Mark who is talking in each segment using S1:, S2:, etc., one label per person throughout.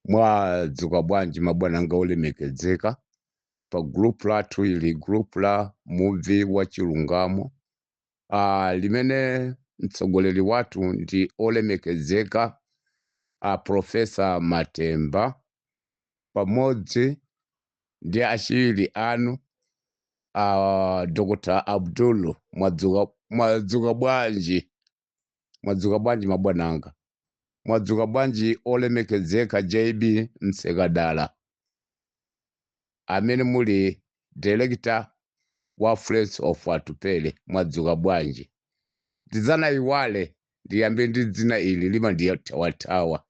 S1: Mwadzuka bwanji, mabwana anga olemekezeka pa group lathu ili, group la Muvi wa Chilungamo, limene mtsogoleri wathu ndi olemekezeka a Professor Matemba pamodzi ndi achiwiri anu a Dr. Abdul. Mwadzuka, mwadzuka bwanji? Mwadzuka bwanji, mabwana anga? Mwadzuka bwanji, olemekezeka JB Msekadala, amene muli director wa Friends of Atupele? Mwadzuka bwanji? Ndisanayiwale, ndiyambe ndi dzina ili limandithawathawa.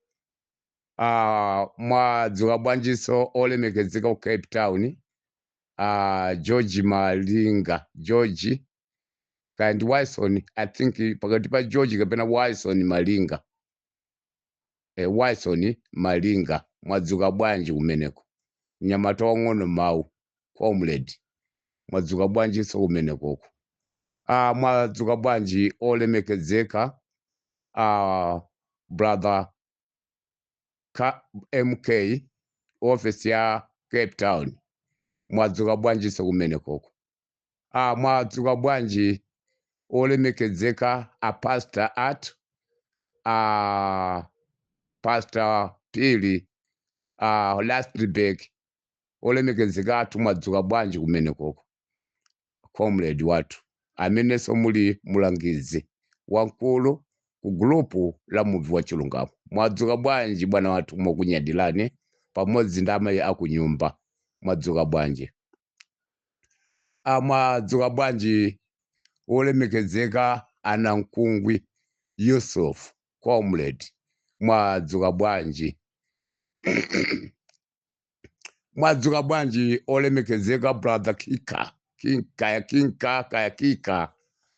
S1: Mwadzuka bwanjinso, olemekezeka ku Cape Town, George Malinga, George kaya ndi Wilson, I think pakati pa George kapena Wilson Malinga, Wilson Malinga, mwadzuka bwanji kumeneko? Mnyamata wang'ono mawu, comrade, mwadzuka bwanjinso kumenekoko? Mwadzuka bwanji, olemekezeka brother MK, office ya Cape Town, mwadzuka bwanjinso kumenekoko? Mwadzuka bwanji, olemekezeka a pastor at Pastor Pili Lastberg, olemekezeka athu, mwadzuka bwanji kumenekoko, comrade wathu amenenso muli mulangizi wamkulu ku group la Muvi wa Chilungamo? Mwadzuka bwanji, bwana wathu? Mokunyadilani pamodzi ndi amayi akunyumba, mwadzuka bwanji? Mwadzuka bwanji, olemekezeka ana Mkungwi Yusuf, comrade, mwadzuka bwanji? Mwadzuka bwanji, olemekezeka brother Kika kaya Kinka kaya Kika,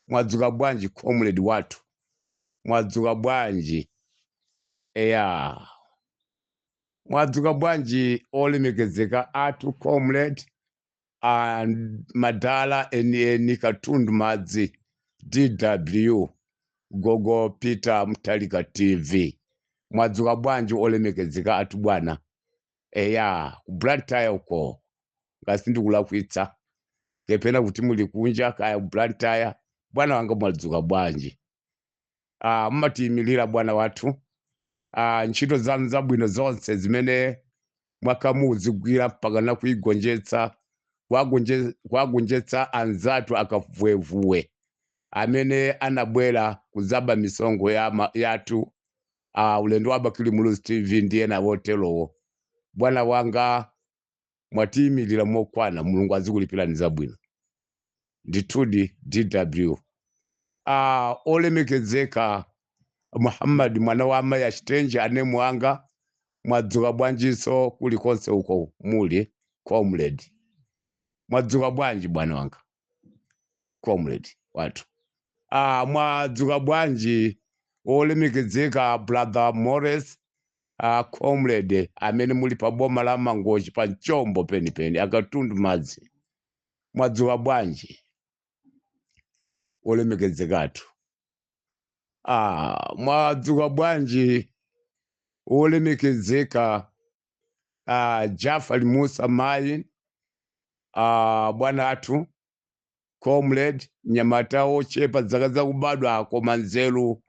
S1: mwadzuka bwanji, comrade wathu? Mwadzuka bwanji? Eya, mwadzuka bwanji, olemekezeka athu, comrade madala enieni, katundu madzi, DW Gogo Peter Mtalika TV, mwadzuka bwanji, olemekezeka athu, bwana? Eya, ku Blantyre uko, ngasi ndikulakwitsa kapena kuti muli kunja kaya ku Blantyre, bwana wanga, mwadzuka bwanji? Mumatiyimirira, bwana wathu. Ntchito zanu zabwino zonse zimene mwakamuzigwira mpaka nakuigonjetsa, kwagonjetsa anzathu akavuevuwe amene anabwera kuzaba misonkho yathu, ulendo wa Bakili Muluzi TV ndi ena woterowo, bwana wanga, mwatiyimirira mokwana. Mulungu azikulipirani zabwino ndithudi, DW. Olemekezeka Muhammad mwana wa amayi achitenje anemu anga, mwadzuka bwanjinso kulikonse uko muli, comrade? Mwadzuka bwanji, bwana wanga, comrade wathu? Mwadzuka bwanji, olemekezeka brother Morris, comrade amene muli pa boma la Mangochi pa Mchombo penipeni, akatundu madzi, mwadzuka bwanji, olemekezekathu? Mwadzuka bwanji, olemekezeka Jafari Musa Mayi, bwana athu, comrade, mnyamata wochepa zaka zakubadwa koma nzeru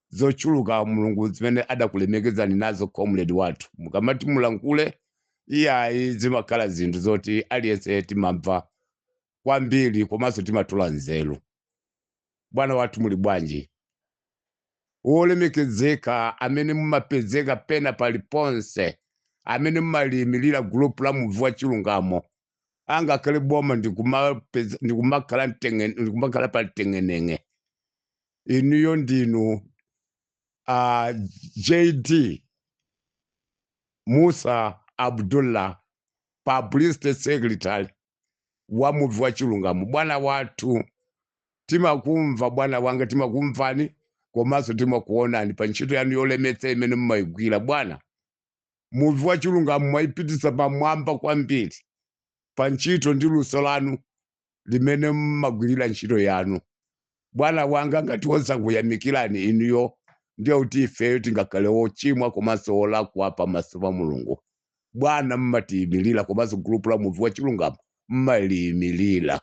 S1: zochuluka Mulungu zimene adakulemekezani nazo, comrade wathu. Mukamati mulankhule, iyayi, zimakhala zinthu zoti aliyense timamva kwambiri komanso timatula nzeru. Bwana wathu, muli bwanji? Wolemekezeka amene mumapezeka pena paliponse, amene mumaliyimirira group la Muvi wa Chilungamo, angakhale boma ndikumakhala pa mteng'eneng'e, inuyo ndinu JD Musa Abdullah, publicity secretary wa Muvi wa Chilungamo. Bwana wathu, timakumva, bwana wanga, timakumvani komanso timakuonani pa ntchito yanu yolemetsa imene mumayigwira, bwana. Muvi wa Chilungamo mwayipitisa pamwamba kwambiri pa ntchito ndi luso lanu limene mmagwirira ntchito yanu, bwana wanga. Ngati wosakuyamikirani inuyo. Ndiye kuti ifeyo tingakhale wochimwa komanso wolakwa pamaso pa Mulungu. Bwana, mmatiyimirira, komanso gulupu la Muvi wa Chilungamo mmaliyimirira,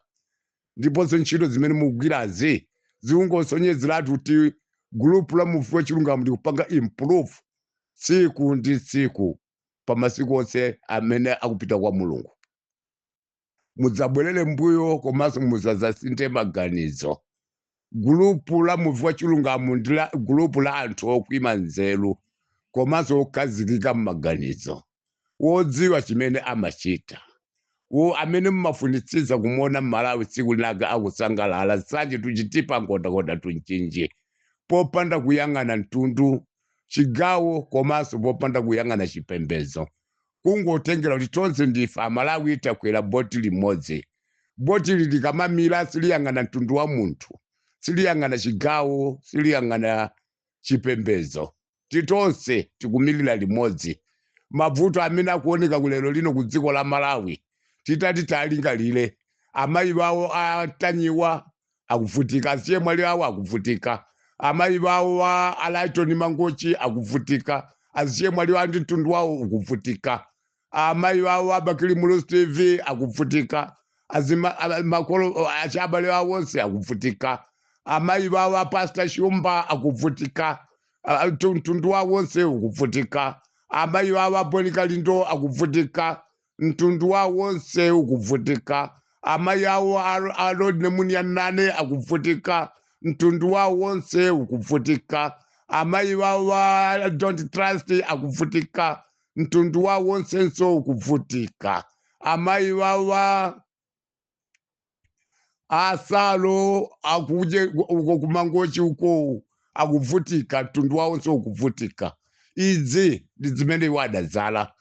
S1: ndiponso ntchito zimene mukugwirazi zikungosonyezeratu kuti gulupu la Muvi wa Chilungamo likupanga improve tsiku ndi tsiku pa masiku onse amene akupita kwa Mulungu. Mudzabwerere mbuyo komanso musadzasinthe maganizo. Gulupu la Muvi wa Chilungamo ndi la gulupu la anthu okhwima nzeru komanso okhazikika m'maganizo, wodziwa chimene amachita, wo amene mumafunitsitsa kumuona Mmalawi tsiku linake akusangalala, Nsanje to Chitipa, Nkhotakota to Mchinji, popanda kuyang'ana mtundu, chigawo, komanso popanda kuyang'ana chipembedzo, kungotengera kuti tonse ndife Amalawi, takwera boti limodzi. Boti li likamamira siliyang'ana mtundu wa munthu, siliyang'ana chigawo, siliyang'ana chipembedzo. Titonse tikumirira limodzi. Mavuto amene akuoneka kulero lino ku dziko la Malawi, titati talingalire, amayi bawo atanyiwa akuvutika, aziyemwali awo akuvutika, amayi bawo a Alaitoni Mangochi akuvutika, aziyemwali awo ndi mtundu wawo ukuvutika, amayi bawo a Bakili Muluzi TV akuvutika, azima makolo achabale awo onse akuvutika, amayi bawo a Pastor Shumba akuvutika, mtundu wawo wonse ukuvutika, amayi bawo a Boni Kalindo akuvutika, mtundu wawo wonse ukuvutika, amayi awo a Rodney Munianane akuvutika, mtundu wawo wonse ukuvutika, amayi wawo a Don't Trust akuvutika, mtundu wawo wonsenso ukuvutika, amayi wawo asalo akuje uko kuMangochi uko akuvutika, mtundu wawo wonse ukuvutika. Izi ndi zimene iwo adadzala.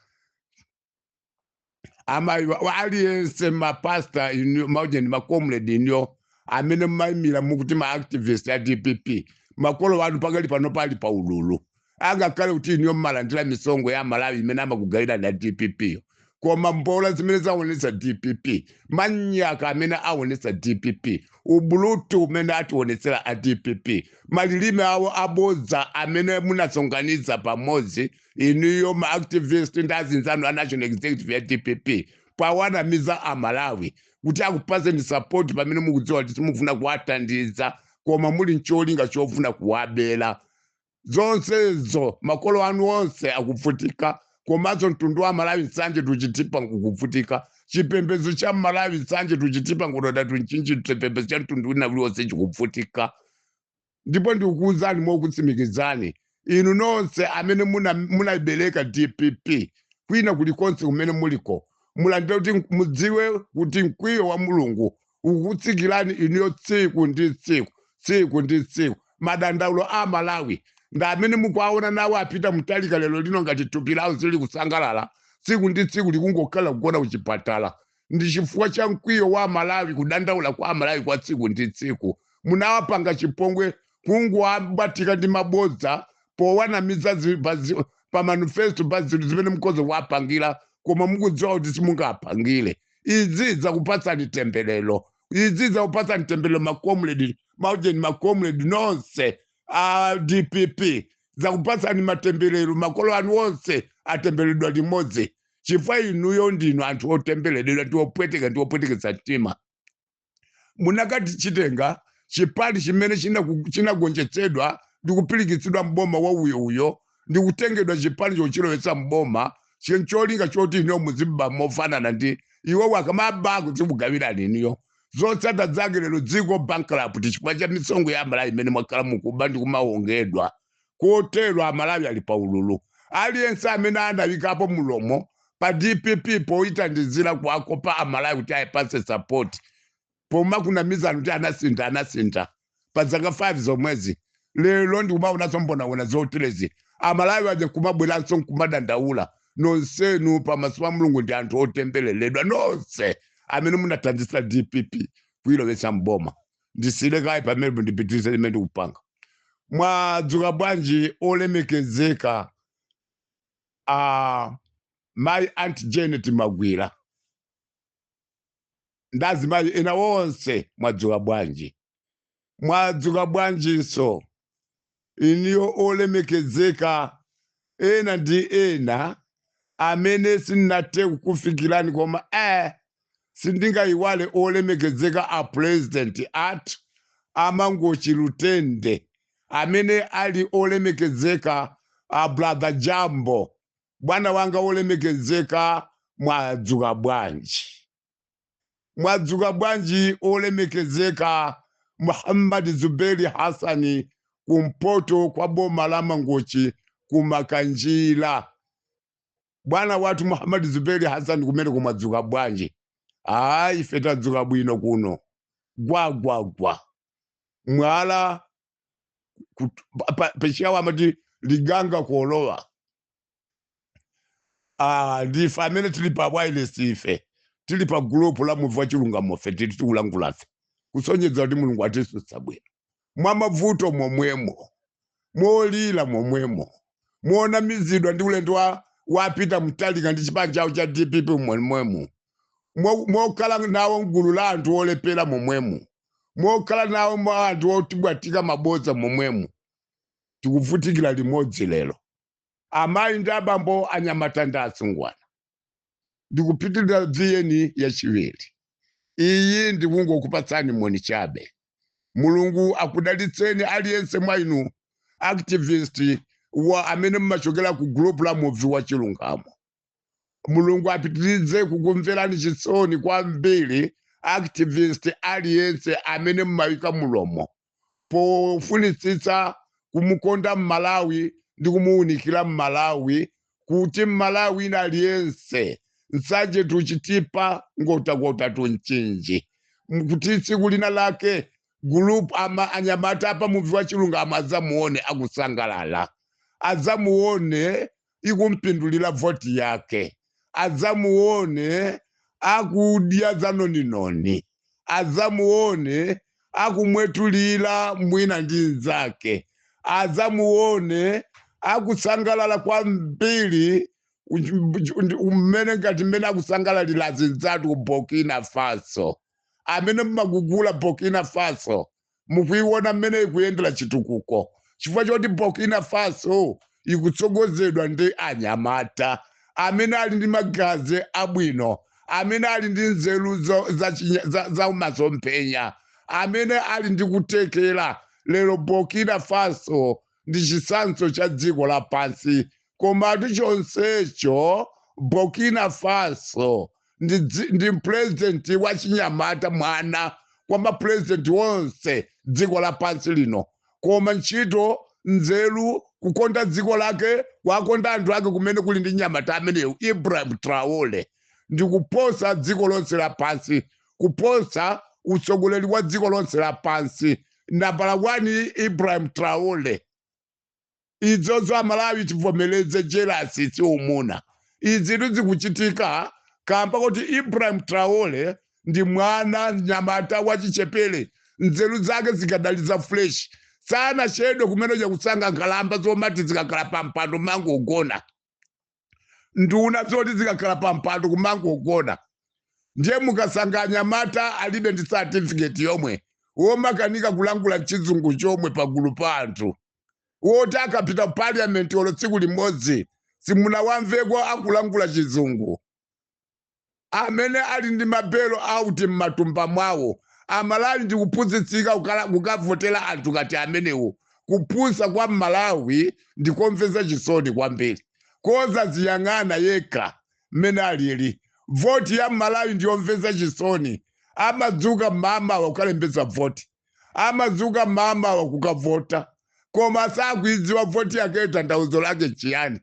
S1: Amayi aliyense, mapasta inu, maujeni, macomrade inyo amene mmayimira mukuti ma activist a DPP, makolo wanu pakali pano pali pa ululu. Angakhale kuti inyo mmalandira misonkho ya Malawi imene amakugawira na DPP, koma mbola zimene zaonetsa DPP, manyaka amene aonetsa DPP, ubulutu umene ationetsera a DPP, malilime awo abodza amene munasonkhanitsa pamodzi inuyo ma activist ndi azinzanu a national executive ya DPP, pawanamiza Amalawi kuti akupaseni support pamene mukudziwa kuti simukufuna kuwathandiza, koma muli ncholinga chofuna kuwabera. Zonsezo, makolo anu onse akuvutika, komanso mtundu wa Malawi, Nsanje to Chitipa, ukuvutika. Chipembedzo cha Malawi, Nsanje to Chitipa, Nkhotakota to Mchinji, chipembedzo cha mtundu wina uliwonse chikuvutika. Ndipo ndikukuwuzani mokutsimikizani, inu nonse amene munayibereka DPP kwina kulikonse kumene muliko, mulandire kuti mudziwe kuti mkwiyo wa Mulungu ukutsikirani inuyo tsiku ndi tsiku, tsiku ndi tsiku. Madandaulo a Malawi ndi amene mukuwaona nawo apita Mtalika lero lino, ngati thupi lawo zili kusangalala, tsiku ndi tsiku likungokhala kugona kuchipatala, ndi chifukwa cha mkwiyo wa Malawi, kudandaula kwa Malawi kwa tsiku ndi tsiku. Munawapanga chipongwe kungowabatika ndi mabodza powanamiza pa manifesto, pa zinthu zimene mukhoza kuwapangira, koma mukudziwa kuti simungapangire. Izi zakupatsani temberero, izi zakupatsani temberero, macomrade, maujeni, macomrade nonse a DPP, zakupatsani matemberero. Makolo anu onse atembereredwa limodzi, chifukwa inuyo ndinu anthu otembereredwa ndi opweteka ndi opweteketsa mtima. Munakati chitenga chipani chimene chinagonjetsedwa ndi kupirikitsidwa mboma wa uyouyo, ndi kutengedwa chipani chochilowetsa mboma cholinga choti inuyo muziba mofanana ndi iwo, akamaba kuzikugawirani inuyo. Zotsata zake lero dziko bankrupt chifukwa cha misonkho ya Amalawi imene mwakhala mukuba ndi kumawongedwa. Kotero Amalawi ali pa ululu. Aliyense amene anayikapo mulomo pa DPP poyitandizira kuwakopa Amalawi kuti ayipase support, pomakunamizani kuti anasintha, anasintha pa zaka 5 zomwezi, lero ndikumaonanso mbonaona zoterezi, Amalawi aja kumabweranso nkumadandaula. Nonsenu pamaso pa Mulungu ndi anthu otembereredwa, nonse amene munathandizira DPP kuyilowetsa mboma. Ndisile kayi pamene, ndipitirize limene ndikupanga. Mwadzuka bwanji, olemekezeka a mayi Aunt Janet Magwira ndazimayi ena wonse, mwadzuka bwanji? Mwadzuka bwanjinso? Iniyo olemekezeka ena ndi ena amene sindinathe kukufikirani, koma sindingayiwale olemekezeka a president athu aMangochi Lutende, amene ali olemekezeka a Brother Jambo. Bwana wanga olemekezeka, mwadzuka bwanji? Mwadzuka bwanji olemekezeka Muhammad Zuberi Hassani, kumpoto kwa boma la Mangochi, kumakanjira? Bwana wathu Muhammad Zuberi Hassani, kumene kumwadzuka bwanji? Hayi, ife tadzuka bwino kuno, gwagwagwa mwala pechiyawo amati liganga kuolowa. Ah, ndife amene tili pa wireless, ife tili pa group la Muvi wa Chilungamo, fe tili tikulangulafe kusonyeza kuti Mulungu atisutsa bwino mwa mavuto momwemo, molira momwemo, monamizidwa ndi ulendo wa wapita Mtalika ndi chipani chawo cha DPP momwemo, mokhala nawo mgulu la anthu olepera momwemo, mokhala nawo mwa anthu otibwatika mabodza momwemo. Tikuvutikira limodzi lero, amayi ndi abambo, anyamata ndi asungwana. Ndikupitirira VN yachiwiri iyi, ndikungokupatsani moni chabe. Mulungu akudalitseni aliyense mwa inu activist wa amene mmachokera ku group la Muvi wa Chilungamo. Mulungu apitirize kukumverani chisoni kwambiri, activist aliyense amene mmayika mulomo pofunitsitsa kumukonda Mmalawi ndi kumuwunikira Mmalawi, kuti Mmalawi ina aliyense, Nsanje tuchitipa, Nkhotakota tunchinji, kuti tsiku lina lake group ama anyamata apa Muvi wa Chilungamo adzamuone akusangalala, adzamuone ikumpindulira voti yake, adzamuone akudya zanoninoni, adzamuone akumwetulira mwina ndi nzake, adzamuone akusangalala kwambiri mmene ngati mmene akusangalalira azinzathu ku Burkina Faso. Amene mumagugula Burkina Faso, mukuiona mmene ikuyendera chitukuko, chifukwa choti Burkina Faso ikutsogozedwa ndi anyamata amene ali ndi magazi abwino, amene ali ndi nzeru za masomphenya, amene ali ndi kutekera. Lero Burkina Faso ndi chitsanzo cha dziko lapansi. Komatu chonsecho Burkina Faso ndi president wa chinyamata, mwana kwa mapurezidenti onse dziko lapansi lino, koma ntchito, nzeru, kukonda dziko lake, kuwakonda anthu ake kumene kuli ndi nyamata ameneyo Ibrahim Traore, ndi kuposa dziko lonse lapansi, kuposa utsogoleri wa dziko lonse lapansi. Nambala 1 Ibrahim Traore. Idzozo Amalawi tivomereze, jealous si umuna. Izi zikuchitika kamba kuti Ibrahim Traore ndi mwana, nyamata wachichepere, nzeru zake zikadaliza fresh, sanachedwe kumene chakusanga nkhalamba zomati zikakhala pampando mangogona, nduna zoti zikakhala pampando kumangogona. Ndiye mukasanga anyamata alibe ndi certificate yomwe, womakanika kulangula chizungu chomwe pagulu pa anthu, woti akapita parliament olo tsiku limodzi simunawamveko akulangula chizungu, amene ali ndi mabelo auti m'matumba mwawo. Amalawi ndikuphunzitsika kukavotera anthu ngati amenewo. Kuphunzitsa kwa Malawi ndikomvetsa chisoni kwambiri, koza ziyang'ana yekha mmene alili. Voti ya Malawi ndiyomvetsa chisoni. Amadzuka mamawa kukalembetsa voti, amadzuka mamawa kukavota, koma sakuidziwa voti yake tanthauzo lake chiyani.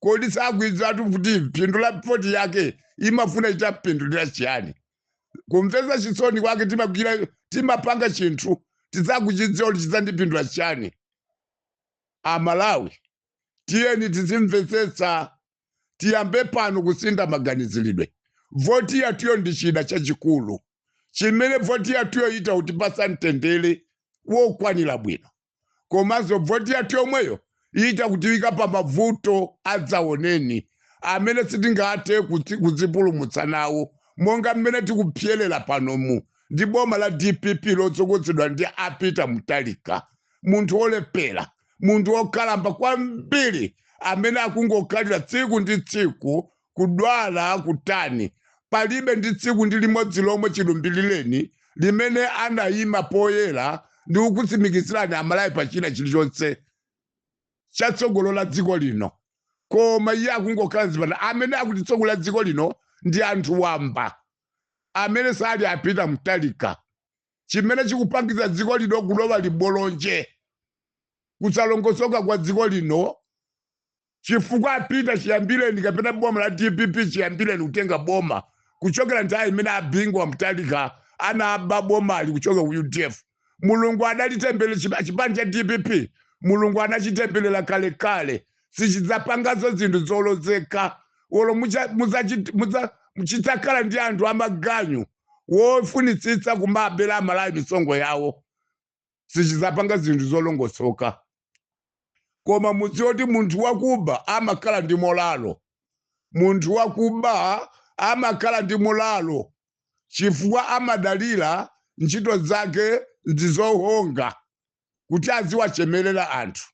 S1: Kodi sakuidziwa kuti phindu la voti yake imafuna itapindulira chiyani? Kumvetsa chisoni kwake, timagwira, timapanga chinthu tidzakuchidziwa kuti chidzandipindula chiyani. Amalawi, tiyeni tizimvetsetsa, tiyambe pano kusintha maganiziridwe. Voti yathuyo ndi chida chachikulu chimene voti yathuyo ita kutipasa mtendere wokwanira bwino, komanso voti yathu yomweyo ita kutiwika pa mavuto adzaoneni amene sitingathe kudzipulumutsa nawo, monga mmene tikupyerera panomu ndi boma la DPP lotsogozedwa ndi a Peter Mutharika, munthu wolepera. Munthu wokalamba kwambiri amene akungokhalira tsiku ndi tsiku kudwala kutani, palibe ndi tsiku ndi limodzi lomwe chilumbirireni limene anayima poyera ndi kukutsimikizirani Amalawi pa china chilichonse chatsogolo la dziko lino. Koma iye akungokhala mzipatala. Amene akutitsogolera dziko lino ndi anthu wamba amene sali a Peter Mutharika. Chimene chikupangitsa dziko lino kulowa libolonje, kusalongosoka kwa dziko lino, chifukwa a Peter chiyambireni, kapena boma la DPP chiyambireni kutenga boma kuchokera nthawi imene a Bingu wa Mutharika anaba bomali kuchoka ku UDF, Mulungu adalitembere chipani cha DPP. Mulungu anachitemberera kalekale, sichidzapanganso zinthu zolozeka. Olo chidzakhala ndi anthu amaganyu wofunitsitsa kumabera Amalawi misonkho yawo, sichidzapanga zinthu zolongosoka. Koma mudziwe kuti munthu wakuba amakhala ndi molalo. Munthu wakuba amakhala ndi molalo chifukwa amadalira ntchito zake ndizohonga kuti aziwachemerera anthu.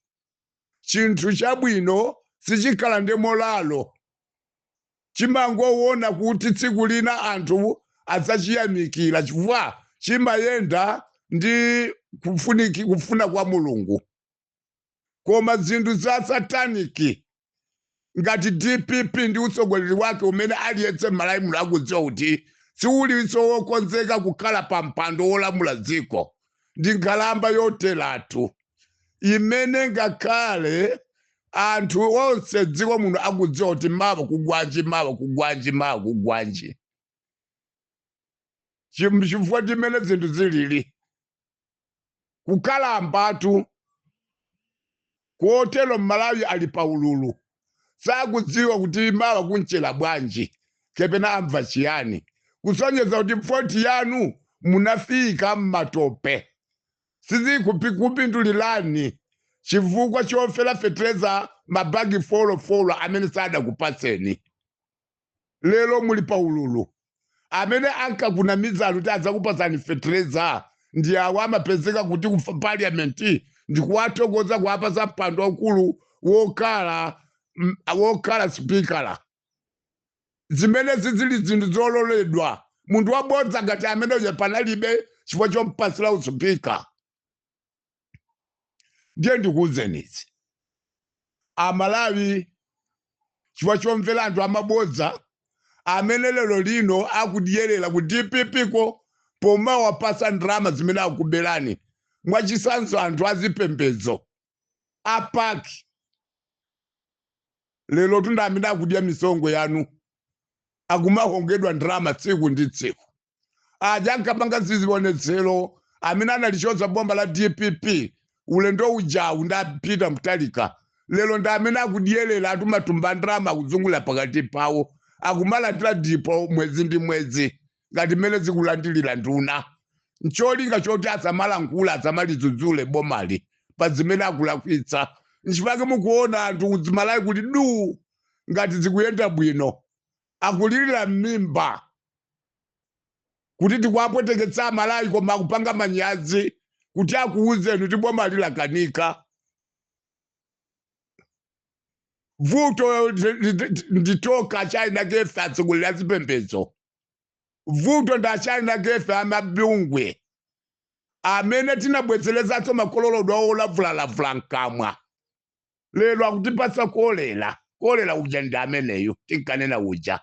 S1: Chinthu chabwino sichikhala ndi molalo, chimangoona kuti tsiku lina anthu adzachiyamikira chifukwa chimayenda ndi kufuna kwa Mulungu. Koma zinthu za sataniki ngati DPP ndi utsogoleri wake umene aliyense m'Malawi muno akudziwa kuti siulinso wokonzeka kukhala pa mpando wolamula dziko, ndi nkhalamba yoteratu imene ngakhale anthu onse dziko muno akudziwa kuti mawa kugwanji, mawa kugwanji, mawa kugwanji. Chifukwa chimene zinthu zilili kukalambatu kotero, Mmalawi ali pa ululu, sakudziwa kuti mawa kunchera bwanji kapena amva chiyani, kusonyeza kuti voti yanu munafika mmatope, sizikupindulirani chifukwa chofera fetereza mabagi folofolo amene sadakupatseni. Lero muli pa ululu. Amene ankakunamizani kuti adzakupatsani fetereza ndi awo amapezeka kuti ku parliament ndikuwathokoza, kuwapasa mpando waukulu wokhala spikala, zimene zizili zinthu zololedwa. Munthu wabodza ngati ameneyo panalibe chifukwa chompasira usipika. Ndiye ndikuwuzeni izi, Amalawi, chifukwa chomvera anthu amabodza amene lero lino akudyerera ku DPP ko pomawapasa ndalama zimene akuberani. Mwachisanzo, anthu azipembedzo a PAC lero tunda amene akudya misonkho yanu, akumahongedwa ndalama tsiku ndi tsiku. Aja ankapanga zionetsero amene analichoza bomba la DPP ulendo ujawu ndi a Peter Mutharika, lero ndi amene akudyerera atumatumba ndalama, akuzungulira pakati pawo, akumalandira dipo mwezi ndi mwezi ngati mmene zikulandilira nduna, ncholinga choti asamalankhula, asamalizuzule bomali pa zimene akulakwitsa. Nchifukwa mukuona anthu kudzimalawi kuti du ngati zikuyenda bwino, akulirira m'mimba kuti tikuwapweteketsa Amalawi, koma akupanga manyazi kuti akuwuzeni kuti boma lilakanika. Vuto nditoka china kefe atsogoleri azipembedzo, vuto ndi achina kefe amabungwe amene tinabwezerezanso makololodwa olavulalavula mkamwa. Lero akutipatsa kolera. Kolera uja ndi ameneyo tinkanena uja.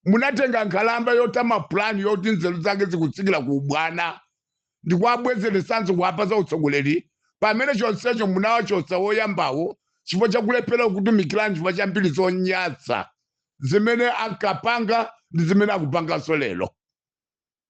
S1: Munatenga nkhalamba yotama pulani yoti nzeru zake zikutsikira ku ubwana ndikuwabwezeresanso kuwapasa utsogoleri, pamene chonsecho munawachotsa woyambawo chifukwa chakulephera kutumikirani, chifukwa cha mbiri zonyatsa zimene ankapanga ndi zimene akupanganso lero.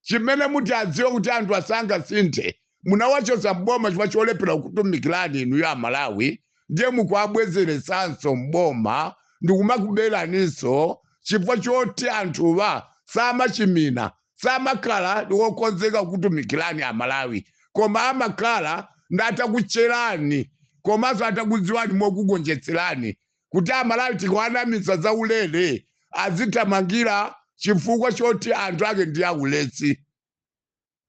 S1: Chimene muti adziwe kuti anthu asangasinthe, munawachotsa mboma chifukwa cholephera kutumikirani inuyo Amalawi, ndiye mukuwabwezeresanso mboma ndikumakuberaninso chifukwa choti anthuwa samachimina, samakhala ndi wokonzeka kutumikirani Amalawi, koma amakhala ndi atakucherani komanso atakudziwani mokugonjetserani kuti Amalawi tikuwanamiza za ulere azithamangira, chifukwa choti anthu ake ndi aulesi.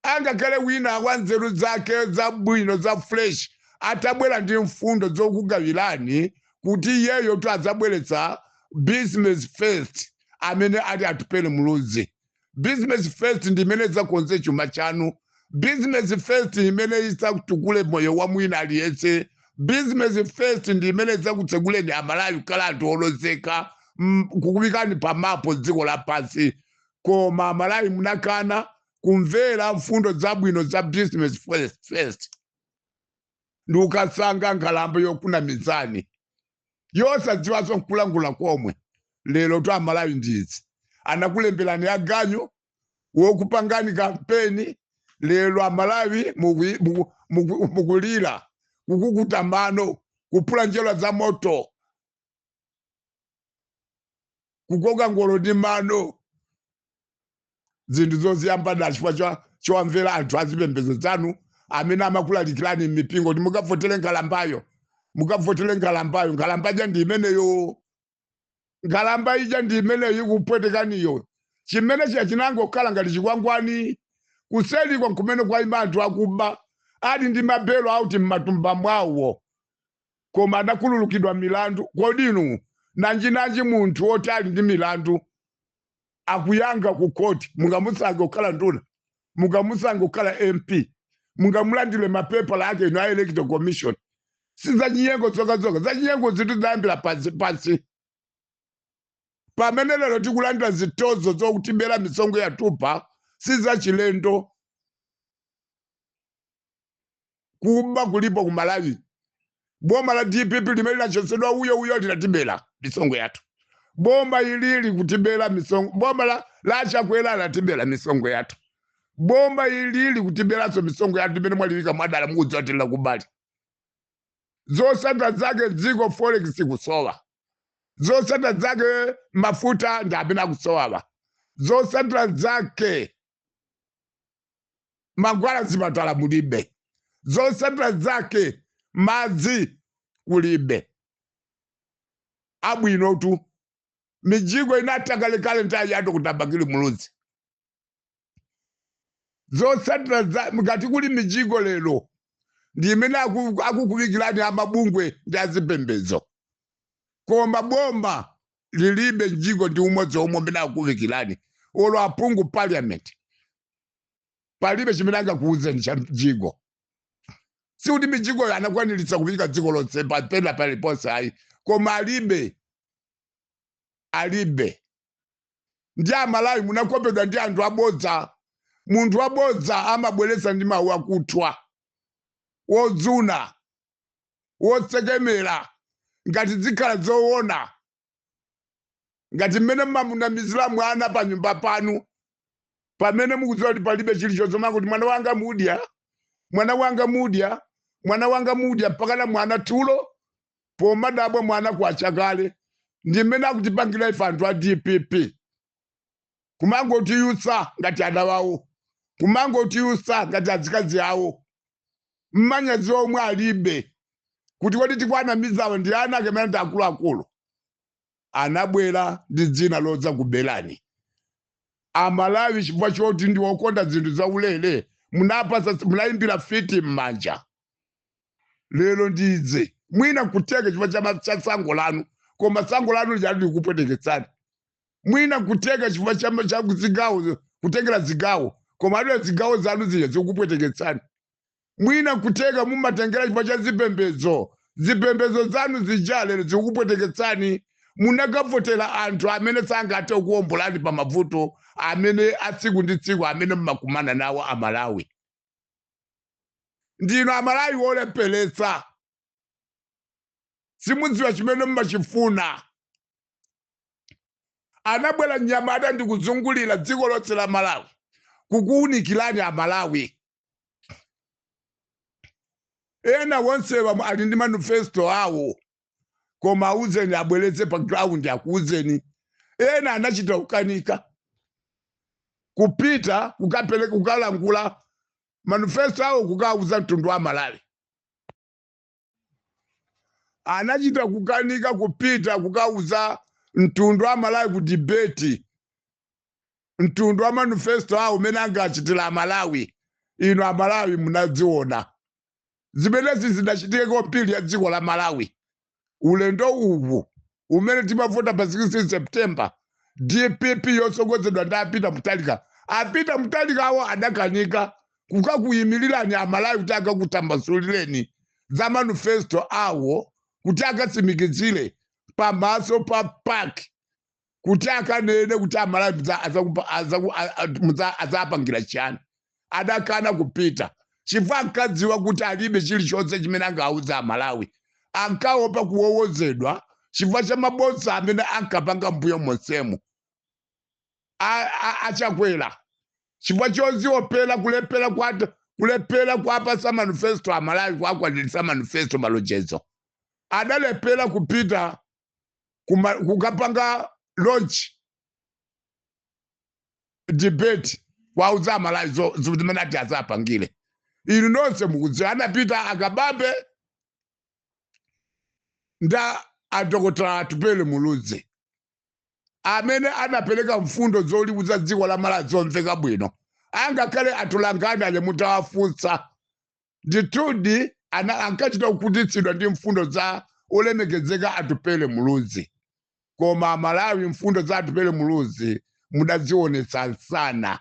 S1: Angakhale wina wa nzeru zake zabwino za fresh Atabwera ndi mfundo zokugawirani kuti iyeyo tu adzabweretsa Business First, amene ati Atupele Muluzi. Business First ndi imene idzakonze chuma chanu. Business First imene idzatukule moyo wa mwina aliyense. Business First ndi imene idzakutsekuleni Amalawi kukhala anthu olozeka, kukuyikani pamapo dziko lapansi. Koma Amalawi munakana kumvera mfundo zabwino za Business First ndi ukasankha nkhalamba yokunamizani, yosadziwanso nkulangula komwe. Lero tu Amalawi ndizi anakulemberani aganyu wokupangani kampeni. Lero Amalawi mukulira, kukukuta mano, kuphula njerwa za moto, kukoka ngolo ndi mano, zinthu zoziyamba da chifukwa chowamvera anthu azipembedzo zanu amene amakulalikirani m'mipingo kuti mukavotere nkhalambayo, mukavotere nkhalambayo. Nkhalamba ija ndi imeneyo, nkhalamba ija ndi imeneyo ikupwetekaniyo. Chimene chiya chinangokhala ngati chikwangwani, kuselikwa nkumene kwayima anthu akuba ali ndi mabelo auti m'matumba mwawo, koma adakhululukidwa milandu. Kodi inu, nanjinanji munthu woti ali ndi milandu akuyankha ku koti, mungamusankhe kukhala nduna? Mungamusankhe kukhala MP? Mungamulandire mapepala ake inu a Electoral Commission? Si zachinyengo zokhazokha? Zachinyengo zinthu zayambira pansi pansi. Pamene lero tikulandira zitozo zokutibera misonkho yatupa, si zachilendo. Kuba kulipo ku Malawi. Boma la DPP limene linachosedwa uyo uyo linatibera misonkho yathu. Boma ili likutibera misonkho. Boma la Chakwera latibera misonkho yathu. Boma ili likutiberanso misonkho yathu imene mwalilika mwadala, mukudziwa tili kubali. Zotsatira zake, dziko forex kusowa. Zotsatira zake, mafuta ndi amene akusowawa. Zotsatira zake, mankhwala zipatala mulibe. Zotsatira zake, madzi kulibe abwinotu. Mijigo inatha kalekale nthawi ya Dr. Bakili Muluzi. Zotsatira za ngati kuli mijigo lero ndi imene akukubikirani amabungwe ndi azipembedzo, koma boma lilibe mjigo ndi umodzi omwe umene akukubikirani. Olo aphungu parliament palibe chimene angakuwuzeni cha mjigo. Sikuti mijigoyo anakwaniritsa kupika dziko lonse papena paliponse, ayi, koma alibe, alibe. Ndi Amalawi munakopedwa ndi anthu abodza. Munthu wabodza amabweretsa ndi mawu akuthwa, wodzuna, wotsekemera, ngati zikhala zoona, ngati mmene mmamunamizira mwana pa nyumba panu pamene mukudziwa kuti palibe chilichonse, makuti, "Mwana wanga mudya, mwana wanga mudya, mwana wanga mudya," mpakana mwana tulo pomadabwa mwana kwachakale. Ndi mmene akutipangira ife anthu a DPP, kumangotiyutsa ngati ana wawo, kumangotiyutsa ngati azikazi awo, mmanyazi omwe alibe kuti kodi tikwanamizawo ndi ana akemena ndi akuluakulu. Anabwera ndi dzina lodza kubelani Amalawi chifukwa choti ndi wokonda zinthu zaulere. Munapasa, munayimbira fiti m'manja. Lero ndidze mwina kuteka chifukwa cha tsango lanu, koma tsango lanu lijali likupweteketsani. Mwina kuteka chifukwa cha zigawo, kutengera zigawo, koma adwe zigawo zanu zija zikupweteketsani. Mwina kuteka mumatengera chifukwa cha zipembedzo, zipembedzo zanu zija lero zikupweteketsani. Munakavotera anthu amene sangathe kuwombolani pa mavuto amene atsiku ndi tsiku amene mmakumana nawo Amalawi. Ndinu Amalawi olepheretsa, simudziwa chimene mmachifuna. Anabwera mnyamata ndi kuzungulira dziko lonse la Malawi kukuwunikirani Amalawi. Ena wonsewa ali ndi manifesto awo, koma auzeni abweretse pa ground akuuzeni. Ena anachita kukanika kupita kukapereka, kukalangula manifesto awo, kukauza mtundu wa Malawi. Anachita kukanika kupita kukauza mtundu wa Malawi ku debate mtundu wa manifesto awo umene angachitira Amalawi. Inu Amalawi munadziona. Zimenezi zidachitike kwambiri ya dziko la Malawi. Ulendo uwu umene timavota pa 16 September, DPP yotsogozedwa ndi a Peter Mutharika, a Peter Mutharika awo adakanika kukakuyimirirani Amalawi kuti akakutambasulireni za manifesto awo, kuti akatsimikizire pamaso pa PAC, kuti akanene kuti Amalawi adzapangira chiyani. Adakana kupita chifukwa ankadziwa kuti alibe chilichonse chimene angauze Amalawi. Ankaopa kuwowozedwa chifukwa cha mabodza amene ankapanga mbuyo monsemu achakwera, chifukwa choziopera kulephera kuapasa manifesto Amalawi, kuakwaniritsa manifesto, malonjezo. Adalephera kupita kukapanga launch debate, kwauza Amalawi zimene ati azapangire. Inu nonse mukudziwa, anapita akabambe nda adokotala Atupele Muluzi amene anapereka mfundo zoliwuza dziko la Malawi zomveka bwino. Angakhale atulangani ale mutawafunsa, ndithudi ankachita kukhutitsidwa ndi mfundo za olemekezeka Atupele Muluzi. Koma Amalawi, mfundo za Atupele Muluzi mudazionetsa msana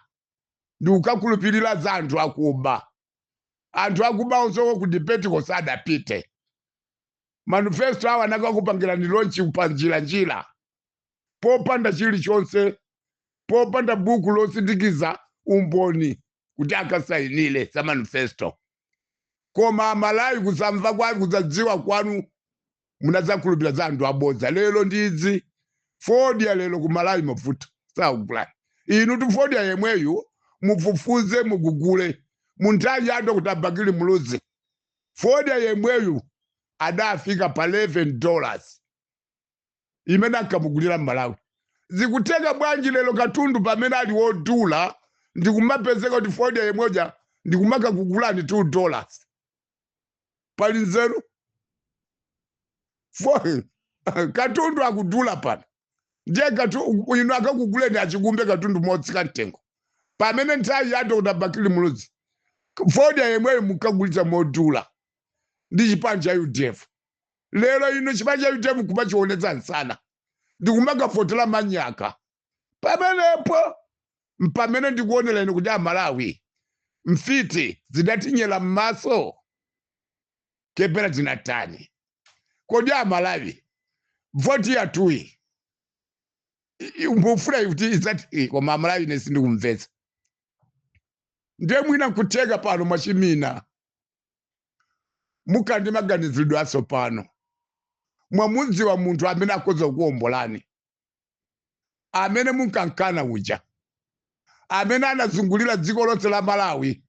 S1: ndi kukakhulupirira za anthu akuba. Anthu akuba onsewo ku debate kosadapite. Manifesto awo anakakupangirani launch pa njira popanda chilichonse, popanda buku losindikiza umboni kuti akasayinire za manifesto. Koma Amalawi, kusamva kwanu, kusadziwa kwanu, munadzakhulupirira za anthu abodza. Lero ndidzi fodya lero ku Malawi mafuta sakugulani inu tu. Fodya yemweyu mufufuze, mugugule, mu nthawi ya Dr. Bakili Muluzi fodya yemweyu adafika pa $11 imene ankamugulira m'Malawi. Zikutheka bwanji lero katundu pamene ali wodula ndikumapezeka kuti fodya yemweja ndikumakakugulani $2? Pali nzeru? Katundu akudula pano, ndiye inu akakuguleni achikumbe katundu motsika mtengo, pamene nthawi ya Dr. Bakili Muluzi fodya yemweyo mukagulitsa modula ndi chipani cha UDF. Lero ino chipani cha UDF kumachionetsa msana ndikumakavotera manyaka. Pamenepo mpamene ndikuonera ine kuti Amalawi, mfiti zidatinyera m'maso kepera tinatani? Kodi Amalawi, voti yathuyi mufuna kuti idzati? Koma Amalawi, ine sindikumvetsa. Ndiye mwina nkutheka pano mwachimina mukhala ndi maganizidwe atsopano, mwamudziwa munthu amene akhoza kukuwombolani, amene munkankana uja, amene anazungulira dziko lonse la Malawi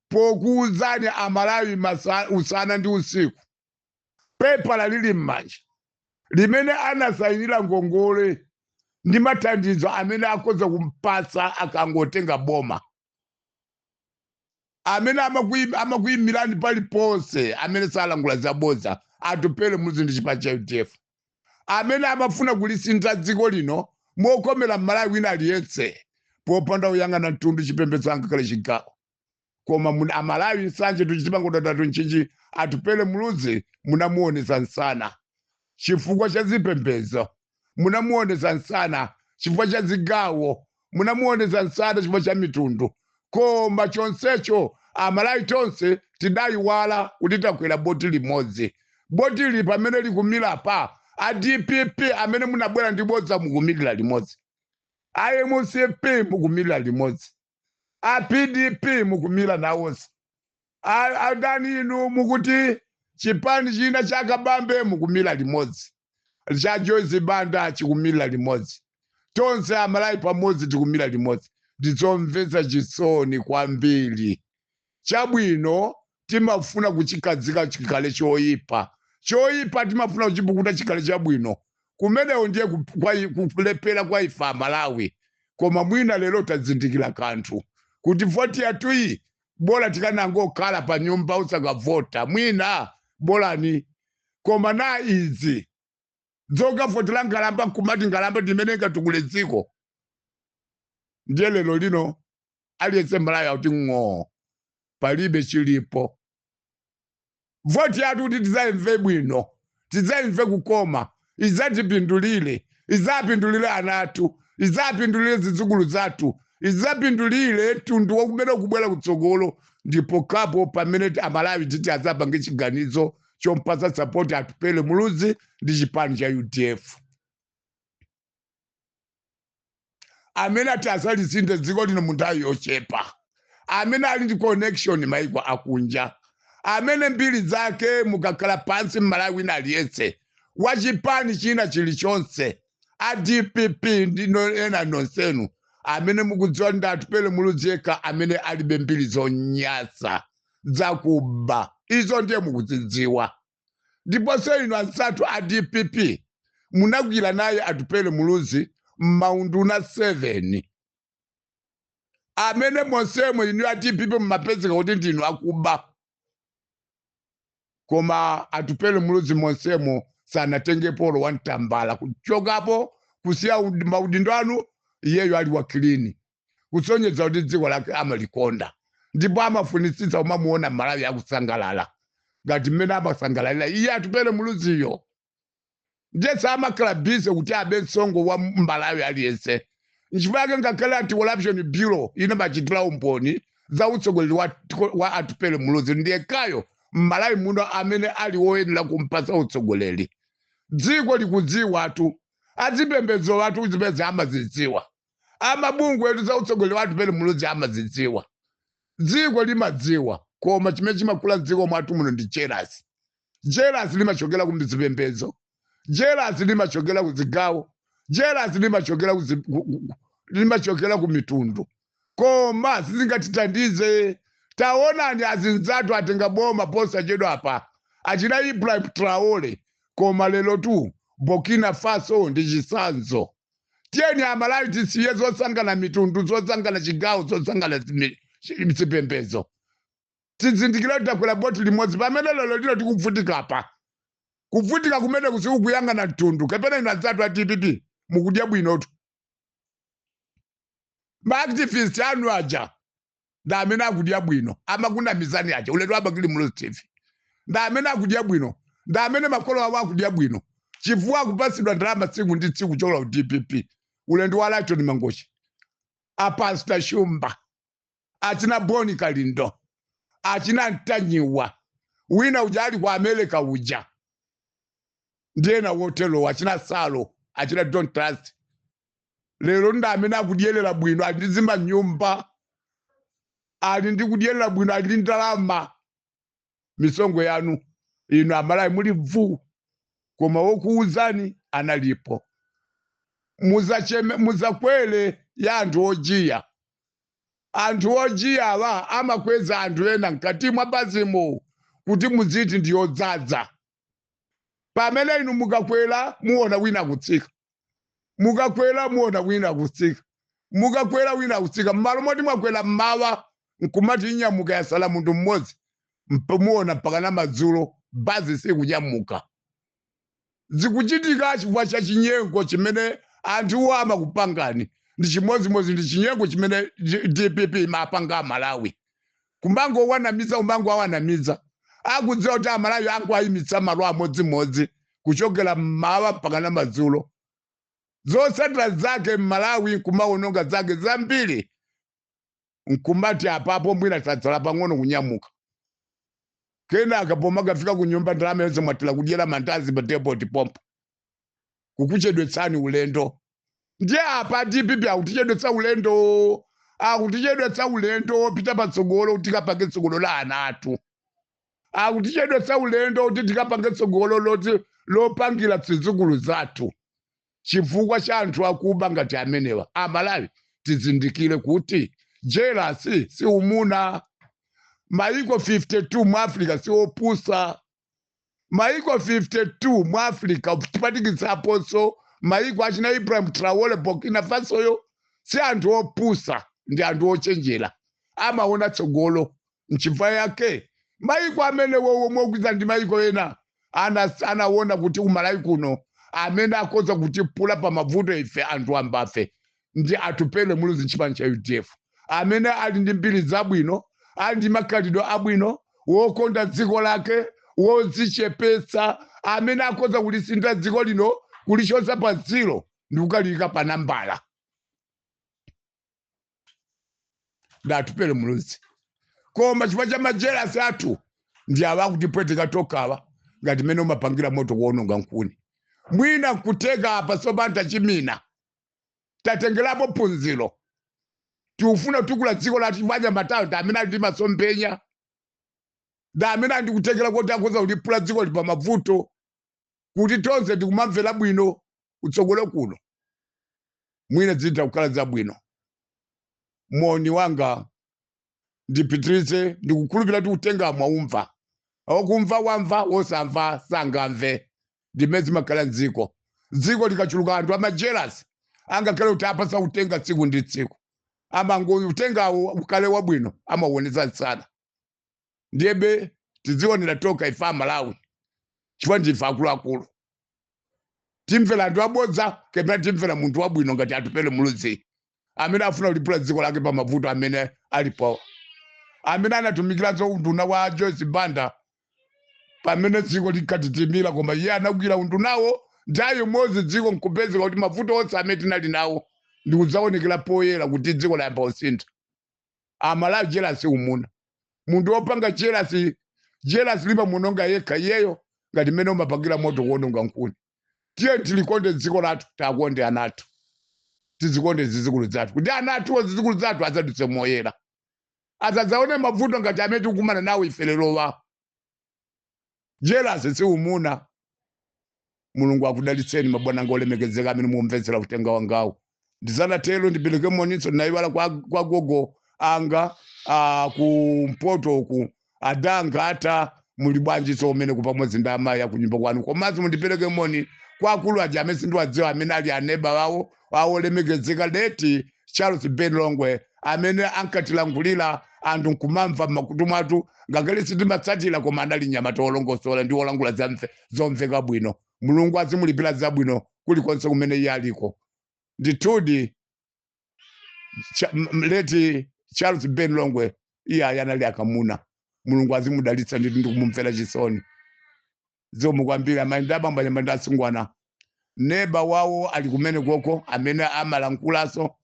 S1: pokuwuzani Amalawi usana ndi usiku, pepala lili m'manja limene anasayinira ngongole ndi mathandizo amene akhoza kumpatsa akangotenga boma, amene amakuyimirani paliponse, amene salangula zabodza, Atupele Muluzi ndi chipani cha UDF, amene amafuna kulisintha dziko lino mokomera Mmalawi wina aliyense popanda kuyang'ana mtundu, chipembedzo, angakhale chigawo. Koma Amalawi, nsanje tuchitimangodadatu nchinchi. Atupele Muluzi munamuonesa msana chifukwa cha zipembedzo, munamuonesa msana chifukwa cha zigawo, munamuonesa msana chifukwa cha mitundu. Koma chonsecho Amalawi tonse tidayiwala kuti takwera boti limodzi. Boti li pamene likumira pa a DPP amene munabwera ndi bodza, mukumirira limodzi, a MCP mukumira limodzi, a PDP mukumira nawonso, adani inu mukuti chipani china cha Kabambe mukumira limodzi, cha Joyce Banda chikumira limodzi. Tonse Amalawi pamodzi tikumira limodzi. Ndizomvetsa chisoni kwambiri. Chabwino timafuna kuchikhazika chikhale choyipa, choyipa timafuna kuchipukuta chikhale chabwino. Kumenewo ndiye kulephera kwa ife Amalawi. Koma mwina lero tazindikira kanthu kuti voti yathuyi bola tikanangokhala pa nyumba usakavota, mwina bolani. Koma na izi zokavotera ngalamba, nkumati ngalamba ndimene ingatukule dziko, ndiye lero lino aliyense Malawi akuti ng'oo, palibe chilipo. Voti yathu kuti tidzayimve bwino, tidzayimve kukoma, idzatipindulire, idzapindulire ana athu, idzapindulire zidzukulu zathu, idzapindulire mtundu wakumene kubwera kutsogolo, ndipo kapo pamene Amalawi titi adzapange chiganizo chompasa support Atupele Muluzi ndi chipani cha UDF, amene ati adzalisinthe dziko lino mu nthawi yochepa, amene ali ndi connection maiko akunja, amene mbiri zake mukakhala pansi Mmalawi wina aliyense wa chipani china chilichonse, a DPP ndi ena nonsenu amene mukudziwa ndi Atupele Muluzi yekha amene alibe mbiri zonyasa zakuba, izo ndiye mukuzidziwa. Ndiponso inu anzathu a DPP munagwira naye Atupele Muluzi m'maunduna 7, amene monsemo inu a DPP mumapezeka kuti ndinu akuba, koma Atupele Muluzi monsemo sanatengepo olo wamtambala kuchokapo kusiya maudindo anu, iyeyo ali wa clean, kusonyeza kuti dziko lake amalikonda ndipo amafunitsitsa kumamuona Malawi akusangalala ngati mmene amasangalalira iye Atupele Muluziyo. Ndiye samakhala busy kuti abe msonkho wa Mmalawi aliyense. Nchifukwa yake ngakhale Anti-Corruption Bureau inamachitira umboni za utsogoleri wa Atupele Muluzi, ndiyekhayo Mmalawi muno amene ali woyenera kumpasa utsogoleri. Dziko likudziwatu, azipembedzo athu zipeza amazidziwa, amabungwe etu za utsogoleri wa Atupele Muluzi amazidziwa, dziko limadziwa. Koma chimene chimakula mdziko mwathu muno ndi jealous. Jealous limachokera ku zipembedzo, jealous limachokera ku zigawo, jealous limachokera ku zi-, ku-, ku-, limachokera ku mitundu, koma sizingatithandize. Taonani azinzathu atenga boma posachedwa apa, achina Ibrahim Traore, koma lero tu Burkina Faso ndi chitsanzo. Tiyeni Amalawi tisiye zosangana mitundu, zosangana chigawo, zosangana zipembedzo, tizindikire kuti takwera boti limodzi. Pamene lero lino tikuvutika pa kuvutika kumene kusikukuyang'ana mtundu kapena inu anzathu a DPP mukudya bwinotu. Maactivist anu aja ndi amene akudya bwino, amakunamizani aja ulendo wa Bakili Muluzi TV, ndi amene akudya bwino, ndi amene makolo awo akudya bwino chifukwa akupatsidwa ndalama tsiku ndi tsiku kuchokera ku DPP. Ulendo wa Lyton Mangochi, a Pastor Shumba, achina Boni Kalindo, achina Ntanyiwa, wina uja ali ku America uja, ndi ena wotero, achina Salo, achina Don't Trust, lero ndi amene akudyerera bwino, ali ndi zimanyumba, ali ndi kudyerera bwino, ali ndi ndalama. Misonkho yanu inu Amalawi muli bvu, koma wokuwuzani analipo. Muzacheme, muzakwere ya anthu ojiya. Anthu ojiya awa amakweza anthu ena mkati mwa basimo kuti muziti ndi yodzadza, pamene inu mukakwera muona wina kutsika, mukakwera muona wina kutsika, mukakwera wina kutsika. Mmalo moti mwakwera mmawa nkumati inyamuka, yasala munthu mmodzi, muona mpaka na madzulo basi sikunyamuka. Zikuchitika chifukwa cha chinyengo chimene anthuwo amakupangani. Ndi chimodzimodzi ndi chinyengo chimene DPP imapanga Amalawi, kumangowanamiza, kumangowanamiza, akudziwa kuti Amalawi angoayimitsa malo amodzimodzi kuchokera mmawa mpaka na madzulo. Zotsatira zake Mmalawi nkumaononga zake zambiri, nkumati apapo mwina tatsala pang'ono kunyamuka, kenaka pomakafika ku nyumba ndalama yonse mwatira kudyera mandazi pa depot pompo, kukuchedwetsani ulendo. Ndiye apa DPP akutichedwetsa ulendo, akutichedwetsa ulendo wopita patsogolo kuti tikapange tsogolo la ana athu, akutichedwetsa ulendo kuti tikapange tsogolo loti lopangira zidzukulu zathu, chifukwa cha anthu akuba ngati amenewa. Amalawi tizindikire kuti jealous si umuna. Maiko 52 mu Africa si opusa. Maiko 52 mu Africa, kuphatikizaponso maiko achina Ibrahim Traore, Burkina Fasoyo, si anthu opusa, ndi anthu ochenjera, amaona tsogolo. Nchifukwa yake maiko amene wowo mogwirizana ndi maiko ena anaona kuti kumalawi kuno amene akhoza kutipula pa mavuto ife anthu ambafe ndi Atupele Muluzi, chipani cha UDF, amene ali ndi mbiri zabwino, ali ndi makhalidwe abwino, wokonda dziko lake, Wodzichepetsa amene akhoza kulisintha dziko lino, kulichotsa pa zero ndi kukaliyika pa nambala, ndi Atupele Muluzi. Koma chifukwa cha majelasi athu ndi awa akutipweteka tokhawa, ngati mmene umapangira moto kuononga nkhuni. Mwina nkuteka apa tsopano tachimina, tatengerapo phunziro, tikufuna kutukula dziko lathu chifukwa anyamatawo ndi amene ali ndi masomphenya, ndi amene ali ndi kuthekera kuti akhoza kuliphula dziko li pa mavuto, kuti tonse tikumamvera bwino kutsogolo kuno, mwina zitha kukhala zabwino. Moni wanga ndipitirize, ndikukhulupirira kuti uthenga mwaumva. Wakumva wamva, wosamva sangamve. Ndimene zimakhala mdziko. Dziko likachuluka anthu amajelasi, angakhale kuti apasa uthenga tsiku ndi tsiku, amango uthengawo ukhale wabwino amauonetsa msana. Ndiyebe tizionera tokha ife Amalawi, chifukwa ndife akuluakulu. Timvera anthu abodza kapena timvera munthu wabwino ngati Atupele Muluzi, amene afuna kuliphula dziko lake pa mavuto amene alipo, amene anatumikiranso unduna wa Joyce Banda pamene dziko linkatitimira, koma iye anagwira undunawo nthawi imodzi, dziko nkupezeka kuti mavuto onse amene tinali nawo ndikudzaonekera poyera kuti dziko layamba kusintha. Amalawi, jelasi umuna. Munthu wopanga jelasi, jelasi limamuononga yekha iyeyo, ngati mmene umapangira moto kuononga nkhuni. Tiye tilikonde dziko lathu, tiakonde ana athu, tizikonde zizukulu zathu, kuti ana athuwo, zizukulu zathu adzadutse moyera, asadzaone mavuto ngati amene tikukumana nawo ife lerowa. Jelasi si umuna. Mulungu akudalitseni, mabwana anga olemekezeka amene mumvetsera uthenga wangawu. Ndisanatero, ndipereke moninso, ndinayiwala, kwa gogo anga kumpoto uku, adangata muli bwanji so umene pamodzi ndi amayi akunyumba kwanu. Komanso mundipereke moni kwa akulu aja amene sindiwadziwa, amene ali aneba wawo awolemekezeka late Charles Ben Longwe, amene ankatilankhulira anthu nkumamva m'makutu mwathu, ngakhale sitimatsatira, koma anali nyamata wolongosola ndi wolankhula zomveka bwino. Mulungu azimulipira zabwino kulikonse kumene iye aliko. Ndithudi late Charles Ben Longwe, iye ayi anali akamuna. Mulungu azimudalitsa ndithu, ndikumumvera chisoni. Zikomo kwambiri, amayi ndi abambo, anyamata ndi asungwana. Neba wawo ali kumene koko amene amalankhulaso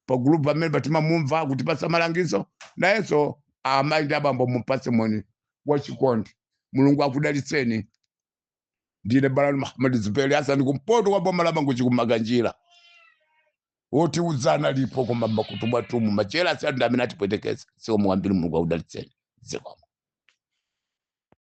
S1: pa gulupu amene patimamumva kutipasa malangizo, nayenso amayi ndi abambo mupase moni wachikondi. Mulungu akudalitseni. Ndine Balani Muhammad Zuberi Hassan, kumpoto kwa boma la Mangochi, kumakanjira. Woti udzana lipo, koma makutu mwathumu majelasi anthu amene atipwetekeza. Zikomo kwambiri, Mulungu akudalitseni. Zikomo.